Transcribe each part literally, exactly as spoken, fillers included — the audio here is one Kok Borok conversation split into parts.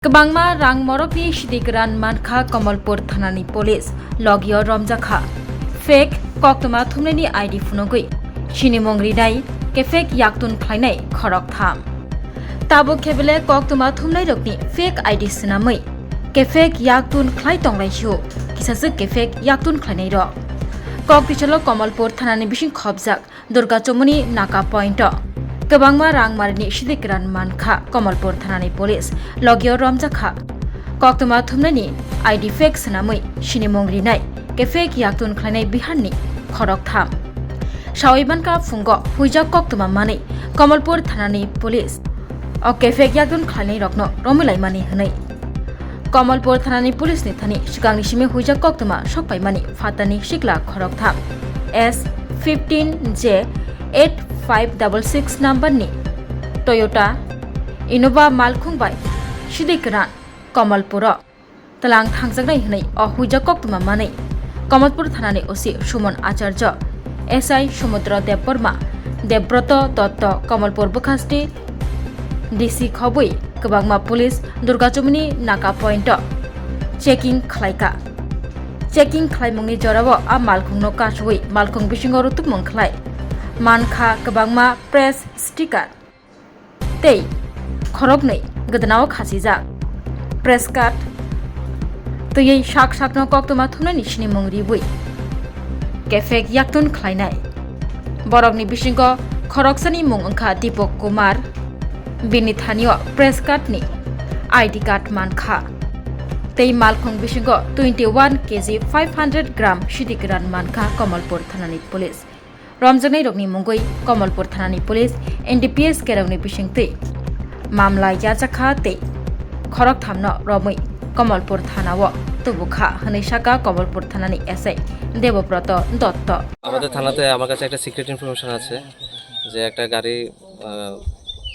Kwbangma rang morokni sidi kwran mankha Kamalpur thanani police, logio romjakha fake koktwma thumnaini I D phunugwi sinimung rinai kefek yaktun khlainai khoroktham. Tabuk khe belai koktwma thumnairokni fake I D swnamwi kefek yaktun khlai tonglai sio, kisaswk kefek yaktun khlainairok. Kok tisalo Kamalpur thanani bising khobjak Durga Chomoni Naka Point o kwbangma rang marini sidi kwran mankha Kamalpur thanani police, logio romjakha koktwma thumnaini I D fake swnamwi sinimung rinai kefek yaktun khlainai Biharni khoroktham. Sawi mankha phungo huijak koktwma manwi Kamalpur thanani police o kefek yaktun khlainairokno romwi laimani hwnwi. Kamalpur thanani police ni thani swkangni simi huijak koktwma sokpaimani phatani sikla khoroktham S fifteen J eight five double six number ni Toyota Innova malkhung bai sidi kwran Kamalpuro tlang thangjaknai hwnwi o huijak koktwma manwi Kamalpur thanani O C Suman Acharya, S I Sumudra Debbarma, Debroto Dotto, Kamalpur bwkhasti D C khobwi kwbangma police Durga Chomoni Naka Point o checking khlaikha. Checking khlaimungni jorao a malkhungno kasui malkhung bisingo rutubmung khlai mankha kwbangma press sticker tei khoroknwi gwdnao khasijak press card twiwi sak sakno koktwma thumnaini sinimung riwi kefek yaktun khlainai. Borokni bisingo khoroksani mung wngkha Deepak Kumar, bini thanio press card ni I D card mankha tei malkhung bisingo twenty one K G five hundred gram sidi kwran mankha Kamalpur thanani police. Romjaknairokni mungwi Kamalpur thanani police N D P S kerongni bisingtwi mamla yajakha tei khorokthamno romwi Kamalpur thanao tubukha hwnwi sakha Kamalpur thanani S I Debobroto Dotto. আমাদের থানাতে আমার কাছে একটা secret information আছে যে একটা গাড়ি, আহ,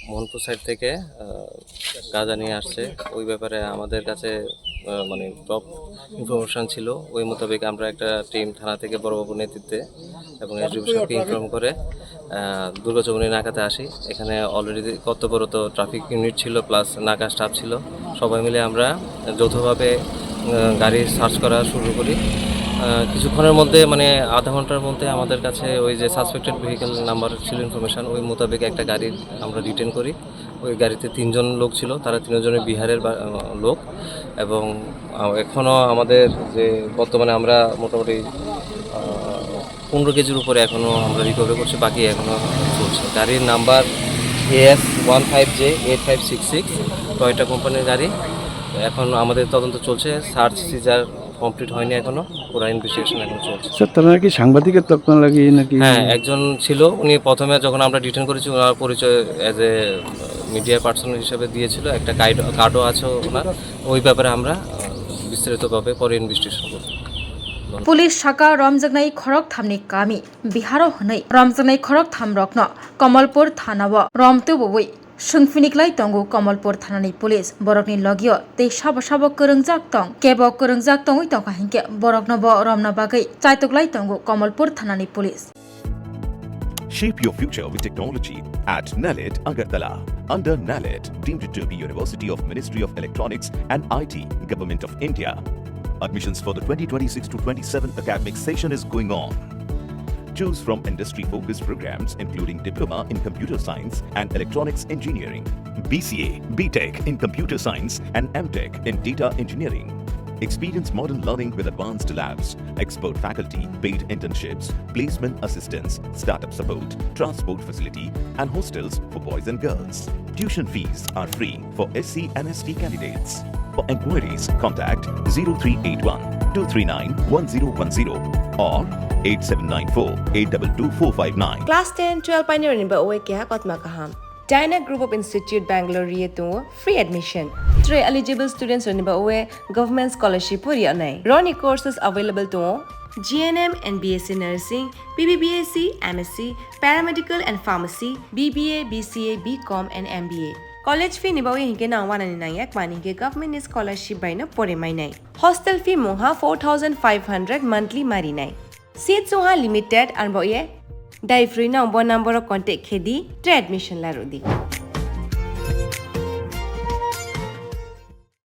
মোহনপুর সাইড থেকে, আহ, গাঁজা নিয়ে আসছে। ওই ব্যাপারে আমাদের কাছে, আহ, মানে, টপ ইনফরমেশন ছিল। ওই মোতাবেক আমরা একটা টিম থানা থেকে বড়বাবুর নেতৃত্বে এবং এসডিপি সাহেবকে ইনফর্ম করে, আহ, দুর্গা চৌমুহনী নাকাতে আসি। এখানে অলরেডি কর্তব্যরত ট্রাফিক ইউনিট ছিল, প্লাস নাকা স্টাফ ছিল। সবাই মিলে আমরা যৌথভাবে, আহ, গাড়ি সার্চ করা শুরু করি। আহ, কিছুক্ষণের মধ্যে, মানে, আধা ঘন্টার মধ্যে আমাদের কাছে ওই যে সাসপেক্টেড ভেহিকেল নাম্বার ছিল ইনফরমেশন, ওই মোতাবেক একটা গাড়ি আমরা ডিটেন করি। ওই গাড়িতে তিনজন লোক ছিল, তারা তিনজনই বিহারের বা-, আহ, লোক। এবং, আহ, এখনো আমাদের যে বর্তমানে আমরা মোটামুটি, আহ, পনেরো কেজির উপরে এখনো আমরা রিকভারি করছি, বাকি এখনো চলছে। গাড়ির number as one five J eight five six six, Toyota কোম্পানির গাড়ি। এখন আমাদের তদন্ত চলছে, সার্চ সিজার কমপ্লিট হয়নি এখনো, পুরা ইনভেস্টিগেশন এখন চলছে। স্যার, তারা নাকি সাংবাদিকের তকমা লাগিয়ে নাকি? হ্যাঁ, একজন ছিল, উনি প্রথমে যখন আমরা ডিটেন করেছি, ওনার পরিচয় অ্যাজ এ মিডিয়া পার্সন হিসেবে দিয়েছিল, একটা গাইড কার্ডও আছে ওনার। ওই ব্যাপারে আমরা, আহ, বিস্তারিতভাবে পরে ইনভেস্টিগেশন করব। Police saka romjaknai khorok thamni kami Biharo hwnwi romjaknai khorok tham rokno Kamalpur thanao rom tubui Swngphini klai tongo Kamalpur thanani police, borokni logio tei sabo sabo kwrwngjak tong, kebo kwrwngjak tongwi tongkha hinkhe boroknobo romna bagwi chaitok lai tongo Kamalpur thanani police. Shape your future with technology at NALET Agartala. Under NALET, deemed to be University of Ministry of Electronics and I T, Government of India. Admissions for the twenty twenty-six to twenty-seven academic session is going on. Choose from industry-focused programs including Diploma in Computer Science and Electronics Engineering, B C A, B Tech in Computer Science and M Tech in Data Engineering. Experience modern learning with advanced labs, expert faculty, paid internships, placement assistance, startup support, transport facility, and hostels for boys and girls. Tuition fees are free for S C and S T candidates. For enquiries, contact zero three eight one two three nine one zero one zero or eight seven nine four eight double two four five nine. Class ten, twelve painirokni bagwi keha kotma kaham. Dyna Group of Institute Bangalore riye tongo free admission. Tre eligible students rokni bagwi government scholarship bo riya nai. Roni courses available tongo G N M and B S C Nursing, B B B S C, M S C, Paramedical and Pharmacy, B B A, B C A, B Com and M B A. College fee ni bagwi hinkhe nang wanani nangya, mani hinkhe government ni scholarship bai no pore mainai. Hostel fee mungha four thousand five hundred monthly marinai. Seats wngha limited, arbo ye dai free no bo number o contact khe di, tre admission la rw di.